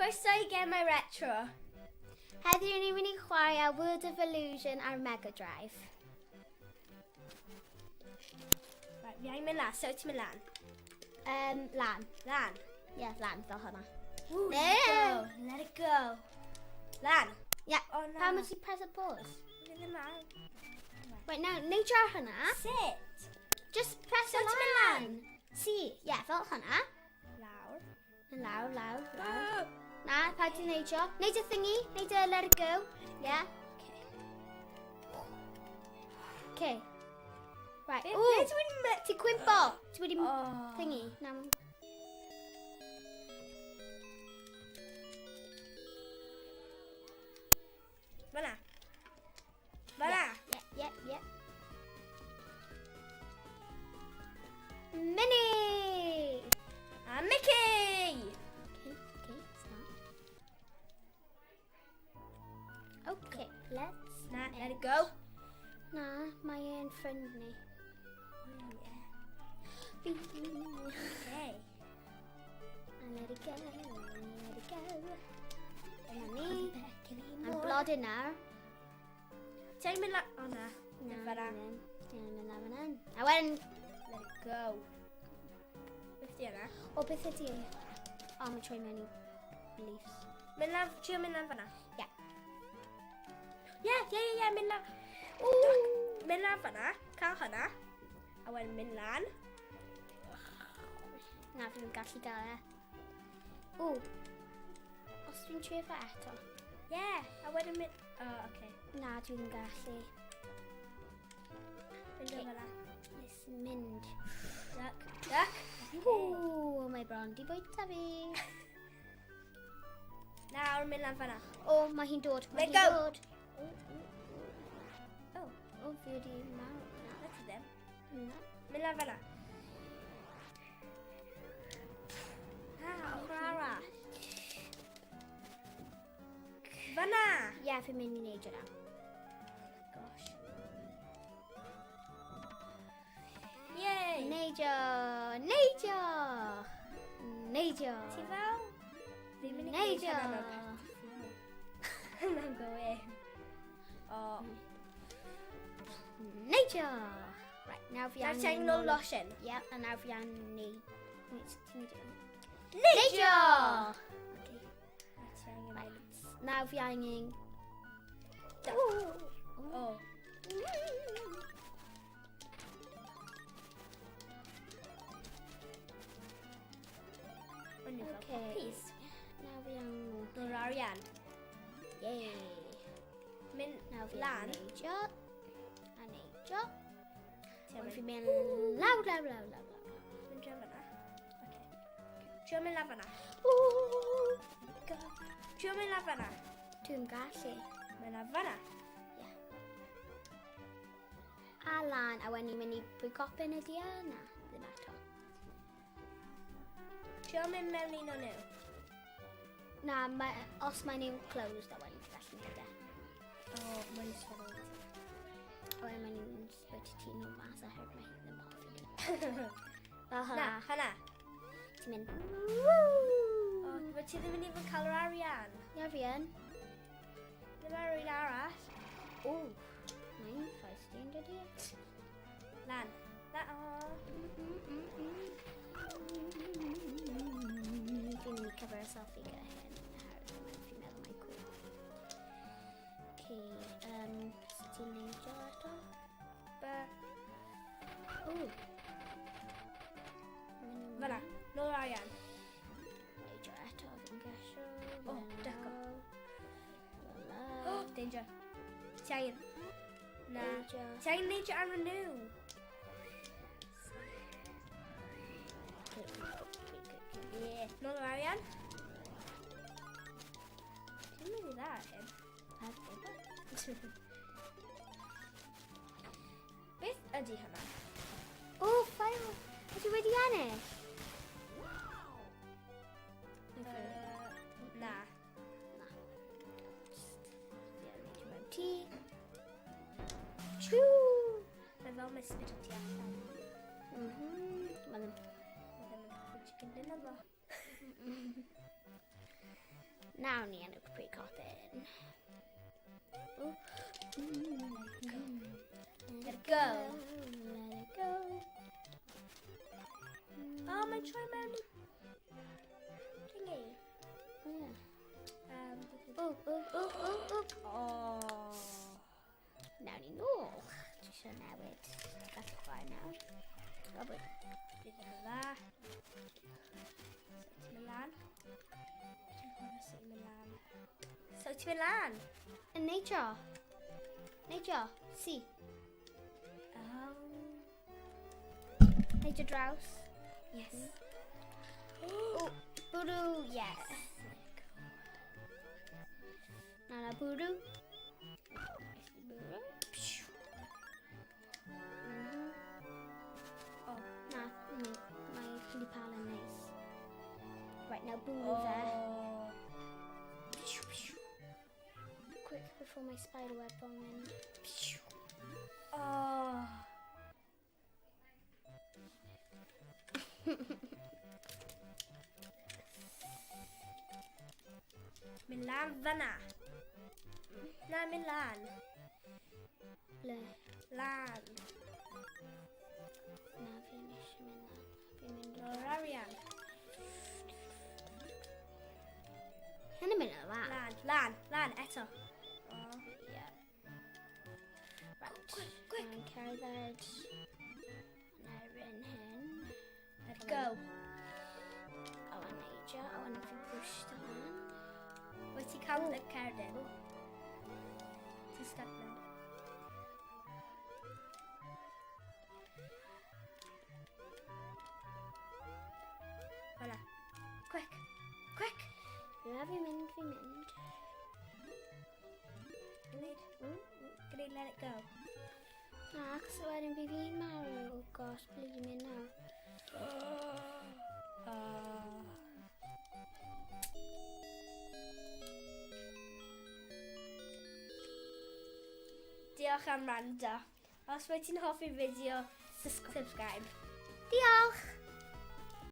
Croeso i Gemau Retro. Heddiw ni'n mynd i chwarae World of Illusion ar Mega Drive. Right, fi angen mynd lan. So ti'n mynd lan? Lan. Lan? Ie, yeah, lan, fel hwnna. Ooh, let it go. Let it go. Lan? Ie. Yeah. Oh, na. Pam wyt ti'n press y pause? Fi ddim lan. Right, now, neidio ar hwnna. Sit. Just press So y ti'n mynd lan. lan? Si, ie, yeah, fel hwnna. Lawr. Lawr, lawr, lawr. Na, paid ti'n neidio. Neud y thingy, neud y let it go. Yeah. Okay. Right. Be- Ooh, be dwi'n me- Ti'n cwympo. Ti wedi Oh. thingy. Na. Fyna. Fyna. Yeah, yeah, yeah. Minnie! A Mickey! Okay, okay, stop. Okay, let's... Na, let it go. Na, mae e'n ffrind ni. Oh, yeah. Okay. Okay. And let it go, let it go. Dyna ni. Mae'n blodyn nawr. Ti'n mynd lan... O, na. Na, Fyna. ddim. Ti'n mynd lan fan hyn. A wedyn... Let it go. Beth di yna? O, beth ydi e? O, mae'n troi mewn i beliefs. Mynd lan, trio mynd lan fyna. Ie. Ie, ie, ie, ie, mynd lan. Ww! Mynd lan fyna, cael hynna. A wedyn mynd lan. Na, fi'n gallu gael e. Ww. Os dwi'n trio fe eto. Ie, a wedyn mynd... O, oh, oce. Na, dwi ddim gallu. Mynd Ocê. o fyna. Nes mynd. Duck, duck. Ww, mae bron di bwyta fi. Nawr mynd lan fyna. O, mae hi'n dod. Mae Let hi'n go. dod. O, O, fi wedi marw. Na. na ti ddim. Na. Mynd lan fyna. Na, ochr arall. Fyna! Ie, fi'n mynd i neud hwnna. Gosh. Yay! Neidio! Neidio! Neidio! Ti fel? Fi'n mynd i gwneud Neidio! hynna mewn peth. Mae'n gywir. O. Neidio! Right, nawr fi Nawr angen... ti angen nôl losin. Ie, a nawr fi angen neud... Wait, ti'n neidio? Neidio! Okay. Nawr ti angen Right. mynd. Nawr fi angen... Duck. Ooh. O. O'n nhw fel Okay. poppies. Nawr fi angen... Nôl arian. Yay! Mynd Nawr fi lan. angen neidio. A neidio. Ti Ond angen fi'n mynd lawr, lawr, lawr, lawr, lawr. mynd draw fyna. Okay. Trio mynd lan fyna. Ooh. Go. Trio mynd lan fyna. Dwi'n gallu. Mynd lan fyna. Ie. A lan, a wedyn ni'n mynd i bwy copyn ydi e? Na, ddim eto. Trio mynd mewn un o nhw. Na, ma, os mae nhw'n closed, a wedyn ti'n gallu neud e. O, mae'n sefyll. A wedyn mae nhw'n sbwyt ti nhw mas oherwydd mae ddim hoffi nhw. Fel Na, hwnna, hwnna. ti'n mynd... O, mae ti ddim yn even cael yr arian. Ie, fi yn. Ddim ar un arall. O, mae'n feisty yn dydi? Lan. Lan, o. Fi'n mynd i cover y selfie gyda hyn, oherwydd fi'n meddwl mae'n cool. Okay, sut ti'n neidio eto? Ba. O. Fyna. Nôl arian. Neidio eto, fi'n gesio. O, duck o. Fel Oh, danger. Ti angen... Na. Neidio. Ti angen neidio arno nhw. Okay, okay, Ie. Nôl yr arian. Ti'n mynd i dda ar hyn. okay. Beth ydy hwnna? O, ffael. Ydw i wedi ennill? Na. Na. Just, ie, neidio mewn ti. Chw! Mae fel mae spit o ti allan. Mae ddim. Mae ddim yn hoffi chicken dinner fo. Nawr ni yn y pre-copyn. Let it go. Let it go. Oh, mae'n troi mewn i... Thingy. Oh, yeah. Um, Ooh, ooh, ooh, ooh, ooh. oh. Nawr ni nôl. Dwi eisiau newid. Gall chwarae nawr. O, wait. Dwi ddim yn dda. So, ti'n mynd lan? Dwi'n chwarae sut ti'n mynd lan. So, ti'n mynd lan? Yn neidio. Neidio. Si. Oh. Neidio draws. Yes. O, bwrw, yes. Na, na, bwrw. Bwrw. Oh. Na, mae Pili Pal yn neis. Right, now bwrw fe. Oh. Quick before my spider web bomb mynd. Oh. Mynd lan fyna. Na, mynd lan. Ble? Lan. Na, fi'n eisiau mynd lan. Fi'n mynd O'r arian. Hyn yn mynd yn dda. Lan, lan, lan, eto. Oh. Yeah. Right. Quick, quick. Mae'n cerdded yn erbyn hyn. Let go. O, a neidio. O, a fi boost lan. Wyt ti cael y cerdyn? Ti'n stuck now. Fyna. Quick! Quick! Ie, fi'n mynd, fi'n mynd. Gwneud. Gwneud let it go. Na, achos wedyn fi fi'n marw. Oh gosh, ble dwi'n mynd nawr? Oh. Diolch am rando. Os wyt ti'n hoffi fideo, subscribe. Diolch!